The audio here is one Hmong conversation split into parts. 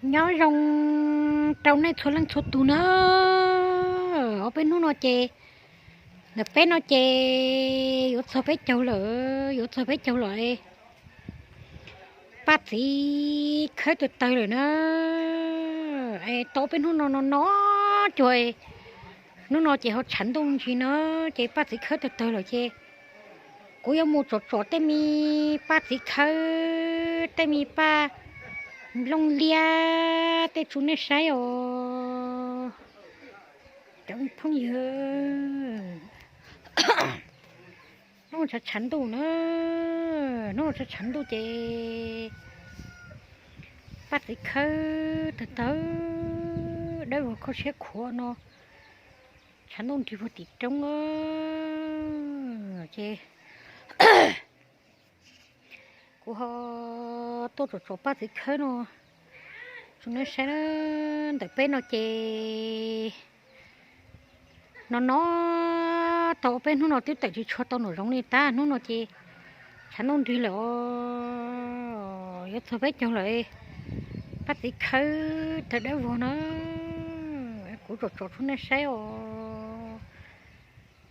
Nyob zoo rau nej txhua leej txhua tus na. Ob peb hnub no ces, ntawm peb no ces yuav txog peb caug lawm, yuav txog peb caug lawm. Paj txiv khawb tawg tawg lawm na. Es tau peb hnub no no no cuag, hnub no ces ho tshav ntuj ntsis na, ces paj txiv khawb tawg tawg lawm ces kuv yuav mus tsom tsom tej me paj txiv khawb, tej me paj nplooj liab tej tso nej saib os. Cov phooj ywg, hnub tshav tshav ntuj na, hnub tshav tshav ntuj ces paj txiv khawb tawg tawg, dawb vog kho siab khuav no, tshav ntuj nrig puag tim roob ces kuv ho tuaj tsom tsom paj txiv khawb no tso nej saib na. Ntawm peb no ces no no tau peb hnub no twb tawm tsis tshua tau nram zoov li, tab hnub no ces tshav ntuj nrig lawm os, yuav txog peb caug lawm. Paj txiv khawb tawg dawb vog na, kuv tsom tsom tso nej saib os.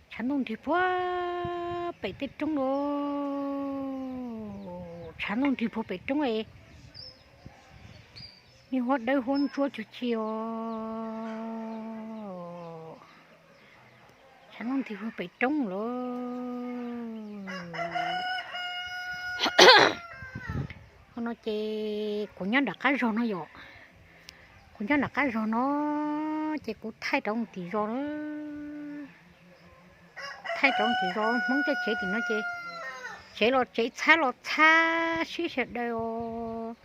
Tshav ntuj nrig puag pem tej roob los, tshav ntuj nrig puag pem roob es me huab dawb huab ntsuab cuag ci os. Tshav ntuj nrig puag pem roob los. Qhov no ces kuv nyob nram qab zog no yom, kuv nyob nram qab zog no ces kuv thaij rau tim zos na, thaij rau tim zos Hmoob tej tsev tim no ces tsev los tsev, txhab los txhab sib sawv daws os.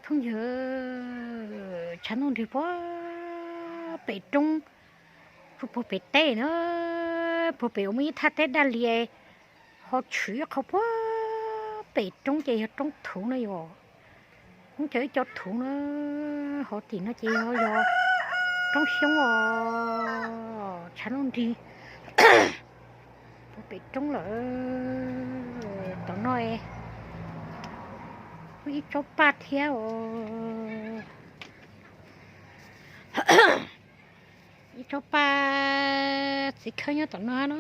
Phooj ywg, tshav ntuj nrig puag pem roob, tsuas puag pem teb na, puag pem uas muaj ib thaj teb daj lias, ho tshwm ib qho puag pem roob ces yog roob thuv na yom. Muab cov ib co thuv na, hauv tim no ces yog roob xyoob os. Tshav ntuj nrig puag pem roob lawm. Tom no muaj ib tsob paj thiab os, ib tsob paj txiv khawb nyob tom no no.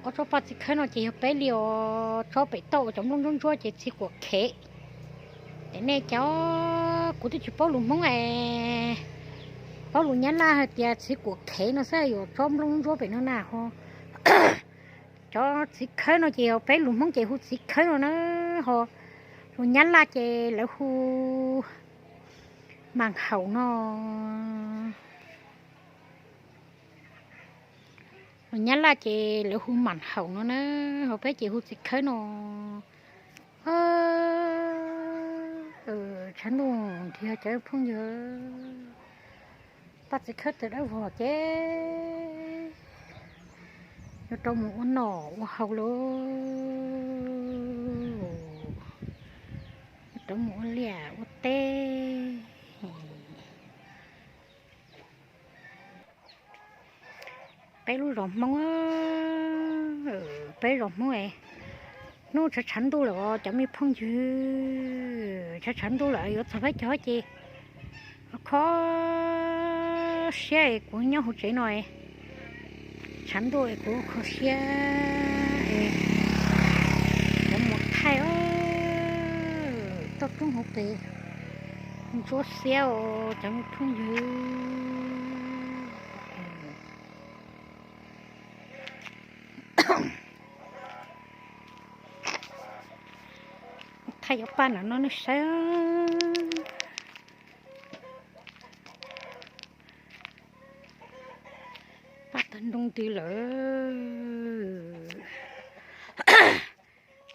Ob tsob paj txiv khawb no ces yog peb li os, tsob pem toj uas cov nplooj ntsuab ntsuab ces txiv quam khev. Ces nej cov, kuv twb tsis paub lus Hmoob es, paub lus Nyab Laj hais tias txiv quam khev no xwb, yog tsob nplooj ntsuab pem no na ho. Cov txiv khawb no ces yog peb lus Hmoob ces hu txiv khawb no na ho. Lus Nyab Laj ces lawv hu mam haum no. Lus Nyab Laj ces lawv hu mam haum no na, ho peb ces hu txiv khawb no. Tshav ntuj nrig cov phooj ywg, paj txiv khawb tawg dawb vog ces yuav rau mus ua noj ua haus lauj, yuav rau mus ua liaj ua teb. Peb lub zos Hmoob, peb zos Hmoob es hnub tshav tshav ntuj lawm os cov me phooj ywg, tshav tshav ntuj lawm yuav txog peb caug ces kho siab es kuv nyob hauv tsev no es tshav ntuj es kuv kho siab es kuv mus thaij os, toj roob hauv pes ntsuab xiab os cov me phooj ywg. Thaij cov paj nram no nej saib. Paj tawg nroo ntws lawm.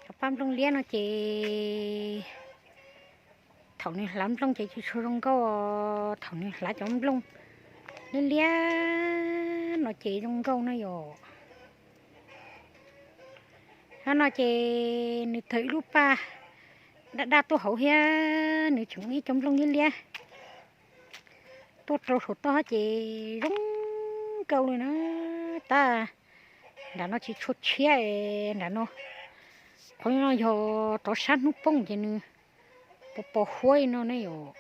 Cov paj nplooj liab no ces thaum nws hlav nplooj ces tsis tshua zoo nkauj, thaum nws hlav cov nplooj liab liab no ces zoo nkauj no yom. Qhov no ces nws tawg ib lub paj daj daj tuaj hauv thiab nws tseem ib co nplooj liab liab tuaj rau saum toj ces zoo nkauj li na. Tab nram no tsis tshua tshiab, nram no, qhov no yog rov sab hnub poob ces nws Pos pos huab li no ne yom.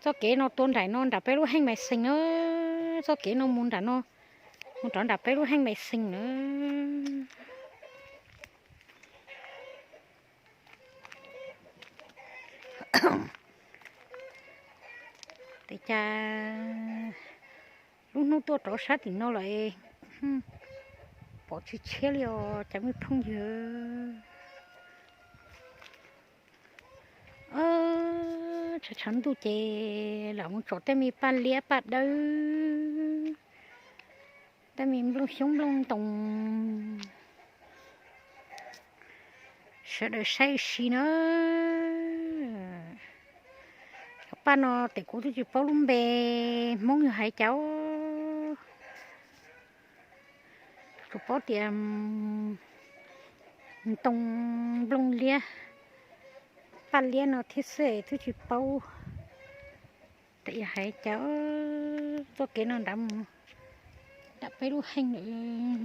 Txoj kev no tuaj nraim no nram peb lub heej Maiv Xees na. Txoj kev no mus nram no, mus rov nram peb lub heej Maiv Xees na. Tes cas lub hnub tuaj rov sab tim no lawm, pom tsis tshiab li os cov me phooj ywg. Tshav tshav ntuj ces lam mus tsom tej me paj liab paj dawb, tej me nplooj xyoob nplooj ntoos, sawv daws saib ua si na. Cov paj no tes kuv twb tsis paub lub npe Hmoob yog hais cas, tsuas paub tias ntoo nplooj liab, paj liab no thiab xwb twb tsis paub tias yog hais cas. Txoj kev no nram, nram peb lub heej lawm.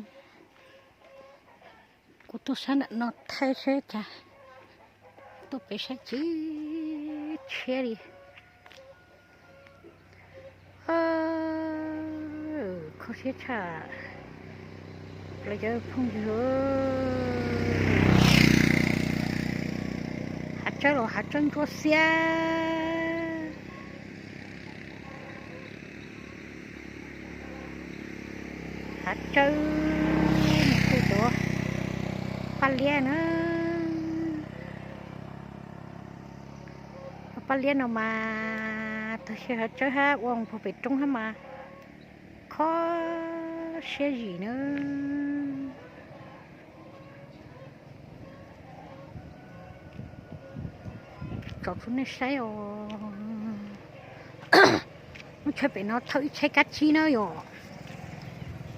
Kuv tuaj sab nram no thaij seb cas, tuaj pem saib tsis tshiab li. Kho siab tshaj plaws cov phooj ywg. Hav tsawb los hav tsawb ntsuab xiab. Hav tsawb, kuj tuav paj liab na. Paj liab no mas tag si hav tsawb hab ua puag pem roob hab mas kho siab zim na. Tsom rau nej saib os. Lub tsheb pem no thauj ib tsheb kab tsib na yom.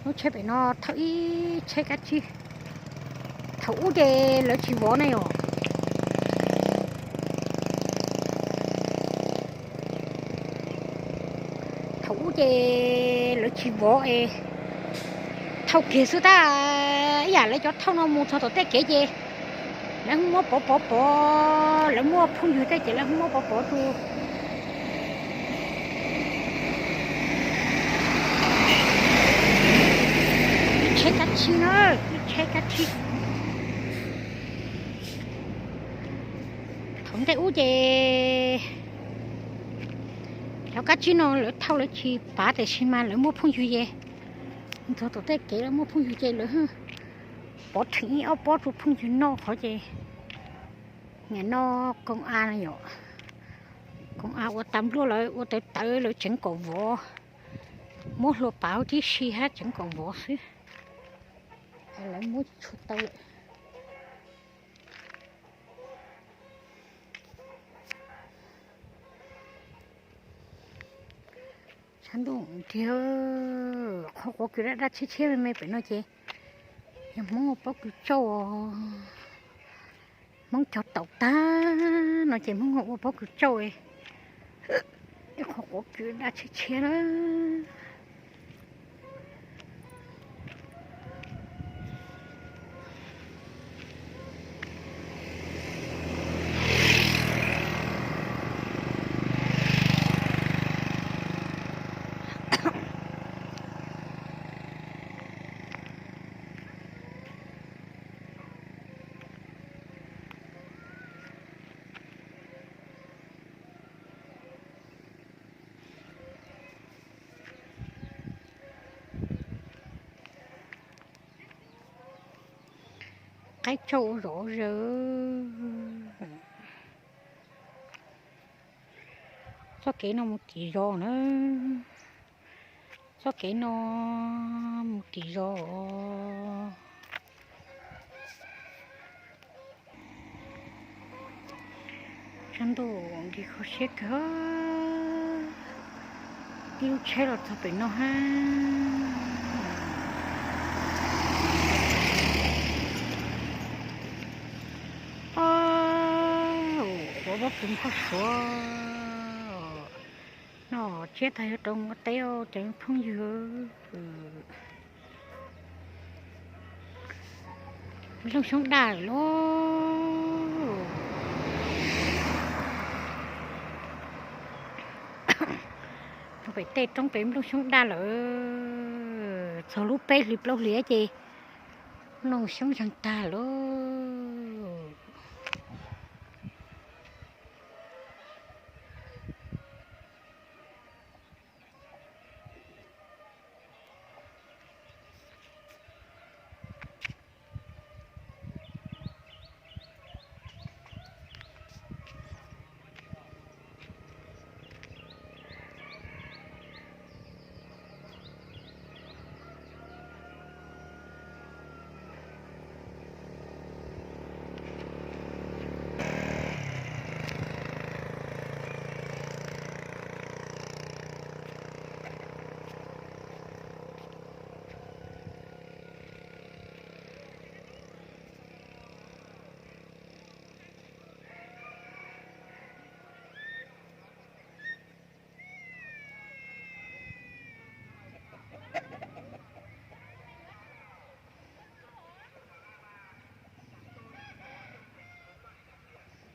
Lub tsheb pem no thauj ib tsheb kab tsib. Thaum ub ces lawv tsis vov ne yom. Thaum ub ces lawv tsis vov es thauj kiag xwb tab, ib yam lawv cov thauj no mus txog tom tej kev ces lawv muab pov pov pov, lawv muaj phooj ywg tej ces lawv muab pov pov rau. Ib tsheb kab tsib na, ib tsheb kab tsib. Thaum ntej ub ces cov kab tsib no lawv thauj lawv tsis pav tiam sis mas lawv muaj phooj ywg ces, txog tom tej kev lawv muaj phooj ywg ces lawv pov rheem ib ob pob rau phooj ywg noj qhov ces. Niam no koom a no yom, koom a ua tas npluaj lawv ua tawv tawv lawv tseev kom vov, muab hlua pav huv tib si hab tseev kom vov xwb. Lawv muab tsis tshua tau lawm. Tshav ntuj nrig, qhov quav kws daj daj tshiab tshiab me me pem no ces yog Hmoob ua pob kws tsauj. Hmoob cog taum tag no ces Hmoob ua pob kws tsauj. Ib qhov quav kws daj tshiab tshiab na. Qaib tsauj zom zaws. Txoj kev no mus tim zos na. Txoj kev no mus tim zos. Tshav ntuj nrig kho siab kawg. Ib lub tsheb los txog pem no hab. Quav pob kws npog suav no tsiab tag yuav rau ua teb os cov phooj ywg. Nplooj xyoob daj lawm lauj. Pem tej roob pem nplooj xyoob daj lawm, txog lub peb hlis plaub hlis ces nplooj xyoob zeeg tag lawm.